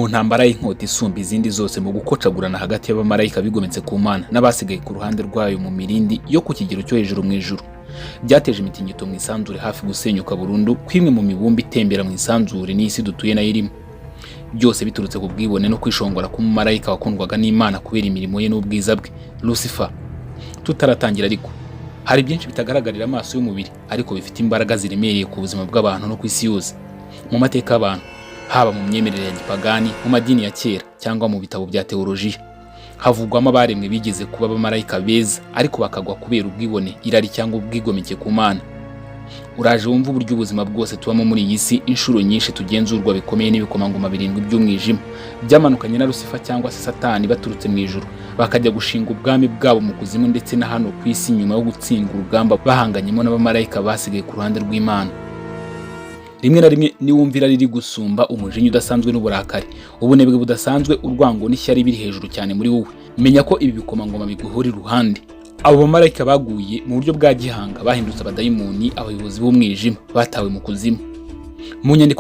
Mu ntambara y'inkota isumba izindi zose mu gukocagurana hagati y'abamarayika bigometse ku Mana n'abasigaye ku ruhande rwayo mu mirindi yo ku kigero cyo hejuru mu ijuru, byateje imitingito mu isanzure, hafi gusenyuka burundu kw'imwe mu mibumbe itembera mu isanzure n'isi dutuye nayo irimo, byose biturutse ku bwibone no kwishongora k'umumarayika wakundwaga n'Imana kubera imirimo ye n'ubwiza bwe, Lucifer. Tutaratangira ariko, hari byinshi bitagaragarira amaso y'umubiri ariko bifite imbaraga ziremereye ku buzima bw'abantu no ku isi yose. Mu mateka y'abantu, haba mu myemerere ya gipagani, mu madini ya kera cyangwa mu bitabo bya teolojiya, havugwamo abaremwe bigeze kuba abamarayika beza ariko bakagwa kubera ubwibone, irari cyangwa ubwigomeke ku Mana. Uraje wumva uburyo ubuzima bwose tubamo muri iyi si inshuro nyinshi tugenzurwa bikomeye n'ibikomangoma birindwi by'umwijima byamanukanye na Lucifer cyangwa se Satani baturutse mu ijuru, bakajya gushinga ubwami bwabo mu kuzimu ndetse na hano ku isi, nyuma yo gutsindwa urugamba bahanganyemo n'abamarayika basigaye ku ruhande rw'Imana. Rimwe na rimwe niwumva irari riri gusumba, umujinya udasanzwe n'uburakari, ubunebwe budasanzwe, urwango n'ishyari biri hejuru cyane muri wowe, menya ko ibi bikomangoma biguhora iruhande. Abo bamarayika baguye mu buryo bwa gihanga bahindutse abadayimoni, abayobozi b'umwijima batawe mu kuzimu. Mu nyandiko